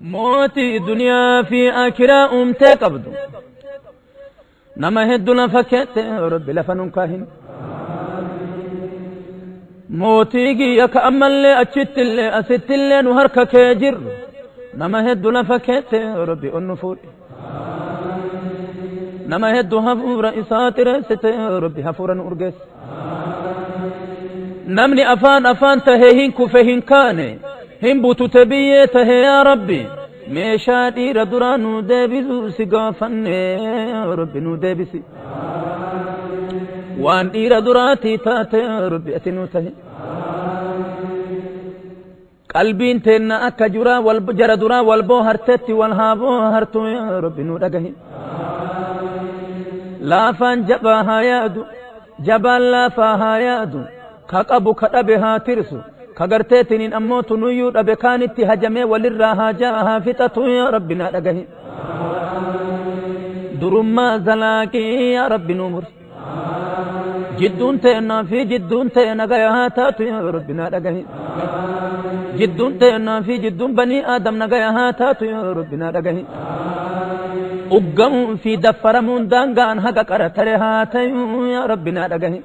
Mootii duniyaa fi akiraa uumtee qabdu. Nama hedduu lafa keette rabbi lafa nun kaahin. Mootii kiyya ka ammallee achittillee asittillee nu harka kee jirru. Nama hedduu lafa keette rabbi ol nu fuudhe. Nama hedduu hafuura isaa xireessite rabbi hafuura nu urgeesse. Namni afaan afaan tahee hin kufe hin kaane hin butute biyyee tahe yaa rabbi meeshaa dhiira duraa nu deebisu si gaafanne rabbi nu deebisi. Waan dhiira duraatii taate rabbi ati nu tahe. Qalbiin teenna akka juraa wal jara duraa wal boohartetti wal haa boohartu yaa rabbi nu dhagahi. Laafaan jabaa haa yaadu jabaan laafaa haa yaadu ka qabu ka dhabe haa tirsu ka garteetiniin ammoo tunuyyuu dhabe kaanitti hajamee walirraa haa jaa haa fixatu yaa rabbi naa dhagahi. Durummaa zalaaqii yaa rabbi nu mursi. Jidduun teennaa fi jidduun ta'e nagaya haa taatu yaa rabbi naa dhagahi. Jidduun teennaa fi jidduun banii aadam nagaya haa taatu yaa rabbi naa dhagahi. Uggamuun fi daffaramuun daangaan haga qara tare haa ta'u yaa rabbi naa dhagahi.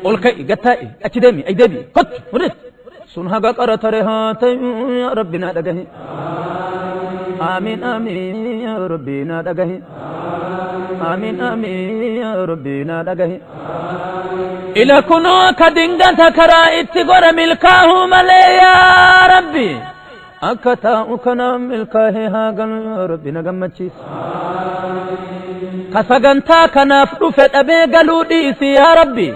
Ol ka'i gattaa'i achi deemi ay deebi kottu murris sun haga qara tare haa ta'u yaa rabbi naa dhagahi. Amiin amiin yaa rabbi naa dhagahi. Amiin amiin yaa rabbi naa dhagahi. Ila kunoo ka dingata karaa itti godha milkaa'uu malee yaa rabbi. Akka taa'u kana milkaa'ee haa galu yaa rabbi na gammachiisa. Ka sagantaa kanaaf dhufe dhabee galuu dhiisi yaa rabbi.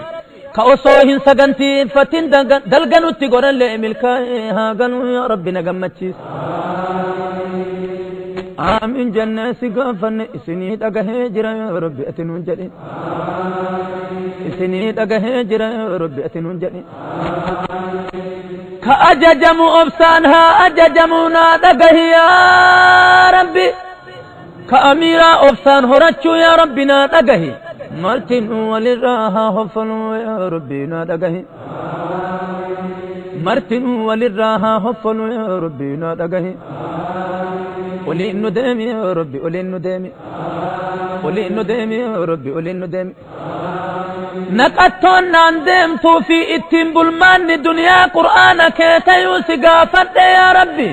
Ka osoo hin sagantiifatin dalganutti godhallee milkaa'ee haa galu yaa rabbi na gammachiisa. Amiin jennee si gaafanne isinii dhagahee jira yaa rabbi ati nuun jedhi. Isinii dhagahee jira yaa rabbi ati nuun jedhi. Ka ajajamu obsaan haa ajajamu naa dhagahi yaa rabbi. Ka amiiraa obsaan horachuu yaa rabbi naa dhagahi. Martinuu walirraa haa hoffaluu yaa rabbi naa dhagahi. Martinuu walirraa haa hoffaluu yaa rabbi naa dhagahi. Oliin nu deemi yaa rabbi oliin nu deemi. Oliin nu deemi yaa rabbi oliin nu deemi. Naqattoon naan deemtuu fi ittiin bulmaanni duniyaa qur'aana kee tayuu si gaafadhe yaa rabbi.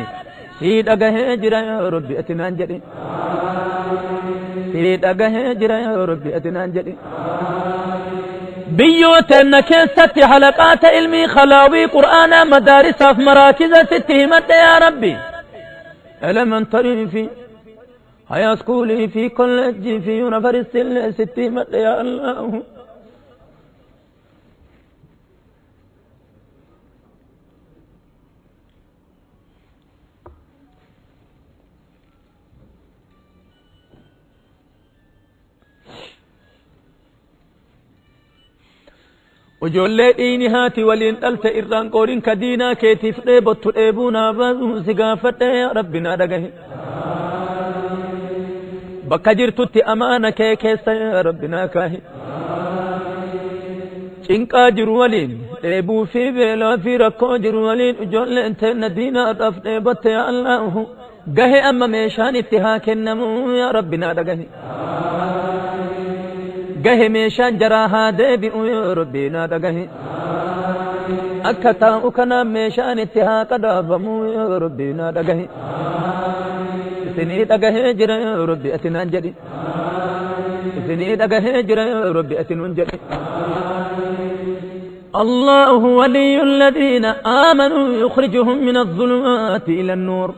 Sii dhagahee jira yaa rabbi ati naan jedhi. Sii dhagahee jira yaa rabbi ati naan jedhi. Biyyoo teenna keessatti halaqaata ilmii khalaawii qur'aanaa madaarisaaf maraakiza sitti himadhe yaa rabbi. Elementary fi high school fi college fi university sitti himadhe yaa Allah. Ijoollee dhiini haati waliin dhalte irraan qooriin ka diinaa keetiif dheebottu dheebuu naa baasuu si gaafadhe yaa rabbi naa dhagahi. Bakka jirtutti amaana kee keessa yaa rabbi naa kaahi. Cinqaa jiru waliin dheebuu fi beelaa fi rakkoo jiru waliin ijoolleen teenna diinaadhaaf dheebotte yaa Allahu gahe amma meeshaan itti haa kennamu yaa rabbi naa dhagahi. Gahe meeshaan jaraa haa deebi'u yaa rabbi naa dhagahi. Akka taa'u kanaan meeshaan itti haa qadaafamu yaa rabbi naa dhagahi. Isinii dhagahee jira yaa rabbi ati naan jedhi. Isinii dhagahee jira yaa rabbi ati nuun jedhi. الله ولي الذين آمنوا يخرجهم من الظلمات إلى النور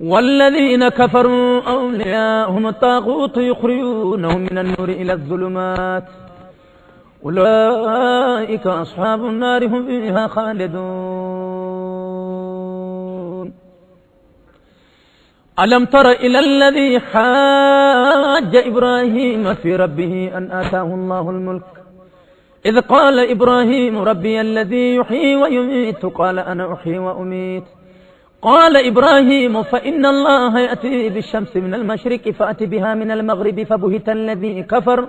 والذين كفروا أولياءهم الطاغوت يخرجونهم من النور إلى الظلمات أولئك أصحاب النار هم فيها خالدون. ألم تر إلى الذي حاج إبراهيم في ربه أن آتاه الله الملك إذ قال إبراهيم ربي الذي يحيي ويميت قال أنا أحيي وأميت قال إبراهيم فإن الله يأتي بالشمس من المشرق فأت بها من المغرب فبهت الذي كفر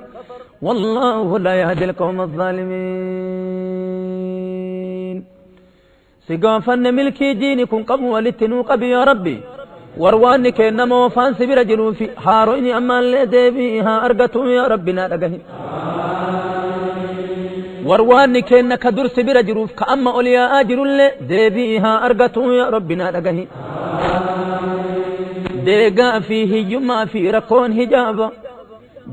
والله لا يهدي القوم الظالمين. Si gaafanne milkii jiini kun qabu walitti nuu qabi yaa Rabbi. Warwaanni kennamoo faan si bira jiruu fi haaroyni ammaallee deebii haa argatu yaa Rabbi naa dhagahi. Warwaanni kenna ka dur si bira jiruuf ka amma ol yaa'aa jirullee deebii haa argatu yaa Rabbi naa dhagahi. Deegaa fi hiyyummaa fi rakkoon hijaaba,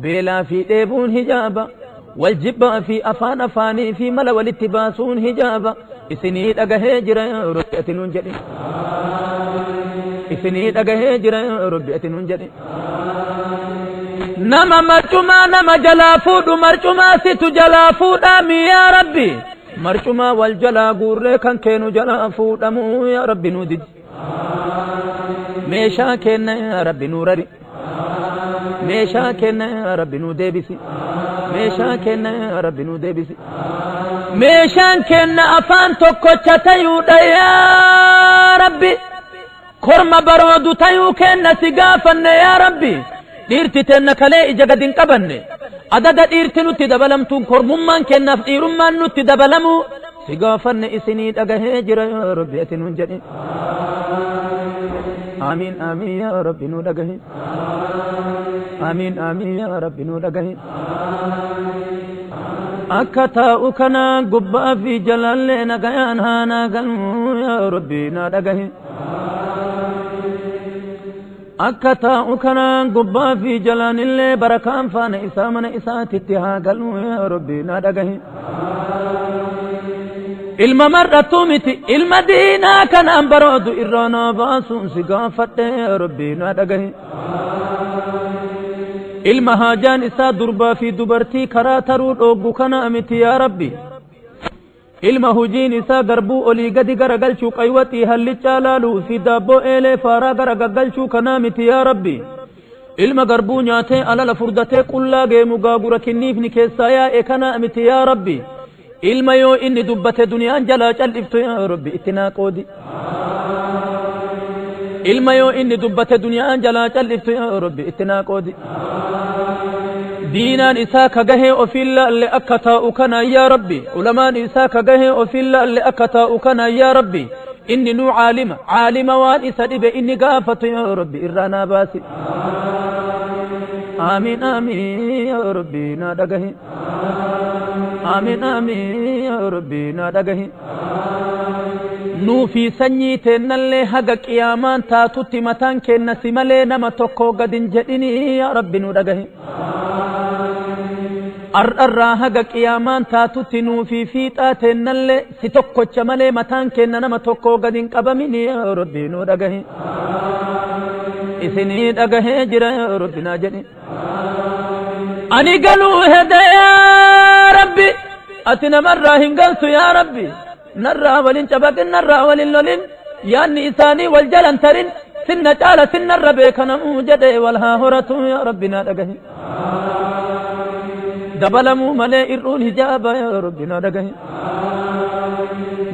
beelaa fi dheebuun hijaaba, waljibbaa fi afaan afaanii fi mala walitti baasuun hijaaba. Isinii dhagahee jira yaa Rabbi ati nuun jedhi. Isinii dhagahee jira yaa Rabbi ati nuun jedhi. Nama marcumaa nama jalaa fuudhu marcumaa situ jalaa fuudhaami yaa Rabbi. Marcumaa wal jalaa guurree kan keenu jalaa fuudhamuu yaa Rabbi nuu didi. Meeshaa kenna yaa Rabbi nuu rari. Meeshaa kenna yaa Rabbi nuu deebisi. Meeshaa kenna yaa Rabbi nuu deebisi. Meeshaan kenna afaan tokkocha tayuudha yaa Rabbi. Korma baroodu tayuu kenna si gaafanne yaa Rabbi. Dhiirti teenna kalee ija gad hin qabanne. Adada dhiirti nutti dabalamtuun kormummaan kennaaf dhiirummaan nutti dabalamu si gaafanne isinii dhagahee jira yaa Rabbi ati nuun jedhi. Amiin amiin yaa Rabbi nuu dhagahi. Amiin amiin yaa Rabbi nuu dhagahi. Akka taa'u kanaan gubbaa fi jalallee nagayaan haa naa galuu yaa Rabbi naa dhagahi. Akka taa'u kanaan gubbaa fi jalaanillee barakaan faana isaa mana isaatitti haa galuu yaa Rabbi naa dhagahi. Ilma mar'attu miti ilma diinaa kanaan baroodu irraa naa baasuun si gaafadhe yaa Rabbi naa dhagahi. Ilma haajaan isaa durbaa fi dubartii karaa taruu dhooggu kana miti yaa Rabbi. Ilma hujiin isaa garbuu olii gadi garagalchuu qaywaxii hallichaa laaluu fi daabboo eelee faaraa gara gaggalchuu kanaa miti yaa Rabbi. Ilma garbuu nyaatee alala furdatee qullaa geemu gaagura kinniifni keessaa yaa'e kanaa miti yaa Rabbi. Ilma yoo inni dubbate duniyaan jalaa calliftu yaa Rabbi itti naa qoodi. Ilma yoo inni dubbate duniyaan jalaa calliftu yaa Rabbi itti naa qoodi. Diinaan isaa ka gahee ofiin laalle akka taa'u kana yaa Rabbi. Ulamaan isaa ka gahee ofiin laalle akka taa'u kana yaa Rabbi. Inni nuu caalima caalima waan isa dhibe inni gaafatu yaa Rabbi irraa naa baasi. Amiin amiin yaa Rabbi naa dhagahi. Amiin amiin yaa Rabbi naa dhagahi. Nuu fi sanyii teennallee haga qiyaamaan taatutti mataan keenna si malee nama tokko gad hin jedhinii yaa Rabbi nuu dhagahi. Ar'arraa haga qiyaamaan taatutti nuu fi fiixaa teennallee si tokkocha malee mataan keenna nama tokko gad hin qabaminii yaa Rabbi nuu dhagahi. Isinii dhagahee jira yaa Rabbi naa jedhi. Ani galuu hede yaa Rabbi ati namarraa hin galtu yaa Rabbi. Narraa walin cabaqin narraa walin lolin yaanni isaanii wal jalan tarin sinna caala sinnarra beekanamuu jedhe wal haa horatu yaa Rabbi naa dhagahi. Dabalamuu malee irruun hijaaba yaa Rabbi naa dhagahi.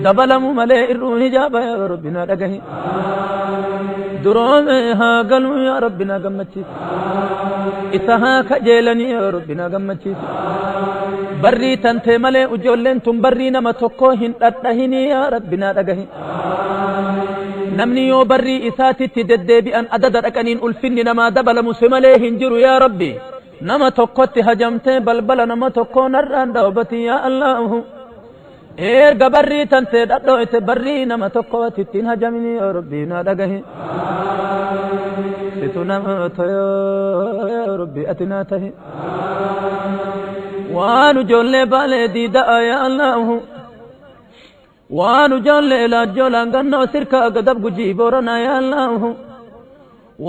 Dabalamuu malee irruun hijaaba yaa Rabbi naa dhagahi. Duroome haa galuu yaa Rabbi naa gammachiisi. Isa haa kajeelanii yaa Rabbi naa gammachiisi. Barrii tantee malee ijoolleen tun barrii nama tokko hin dhadhahinii yaa Rabbi naa dhagahi. Namni yoo barrii isaatitti deddeebi'an adada dhaqaniin ulfinni namaa dabalamu si malee hin jiru yaa Rabbi. Nama tokkotti hajamtee balbala nama tokkoo narraan dhaabati yaa Allahu. Erga barrii tantee dhadhooyte barrii nama tokkotti ittiin hajamini yaa Rabbi naa dhagahi. Situ nama yaa Rabbi ati naa tahi. Waan ijoollee baalee diida'a yaa Allahu. Waan ijoollee laajjoolaan gannoo sirkaa gadab gujii booranaa yaa Allahu.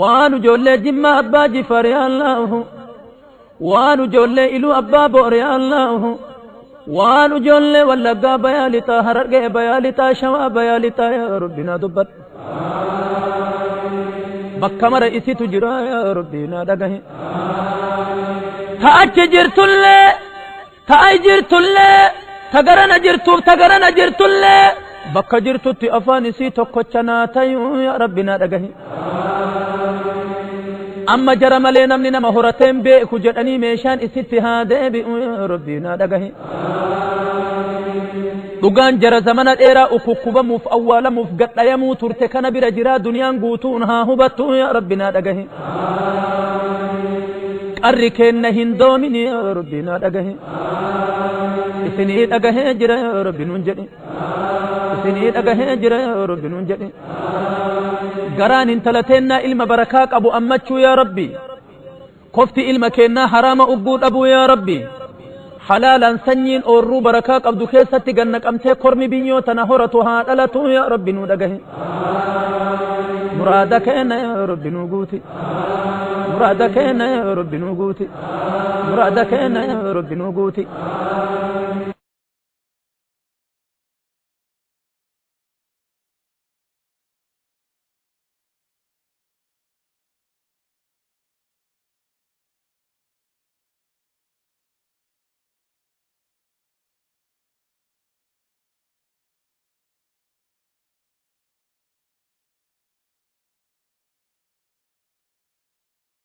Waan ijoollee jimmaa abbaa jifaar yaa Allahu. Waan ijoollee iluu abbaa boor yaa Allahu. Waan ijoollee wallaggaa bayaa lixaa harargee bayaa lixaa shawaa bayaa lixaa yaa Rabbi naa dubbadhu. Bakka mara isitu jira yaa Rabbi naa dhagahi. Ta achi jirtullee ta ay jirtullee ta garana jirtuuf ta garana jirtullee bakka jirtutti afaan isii tokkocha naa tayuu yaa Rabbi naa dhagahi. Amma jara malee namni nama horateen beeku jedhanii meeshaan isitti haa deebi'u yaa Rabbi naa dhagahi. Dhugaan jara zamana dheeraa ukukkubamuuf awwaalamuuf gadhayamuu turte kana bira jiraa duniyaan guutuun haa hubattu yaa Rabbi naa dhagahi. Qarri keenna hin doomini yaa Rabbi naa dhagahi. Isinii dhagahee jira yaa Rabbi nuun jedhi. Isinii dhagahee jira yaa Rabbi nuun jedhi. Garaan intala teennaa ilma barakaa qabu ammachuu yaa Rabbi. Kofti ilma keennaa haraama ugguu dhabuu yaa Rabbi. Halaalaan sanyiin oorruu barakaa qabdu keessatti gannaqamtee kormi biyyoo tana horatu haa dhalatu yaa Rabbi nuu dhagahi. Muraada keenya yaa Rabbi nuu guuti. Muraada keenya yaa Rabbi nuu guuti. Muraada keenya yaa Rabbi nuu guuti.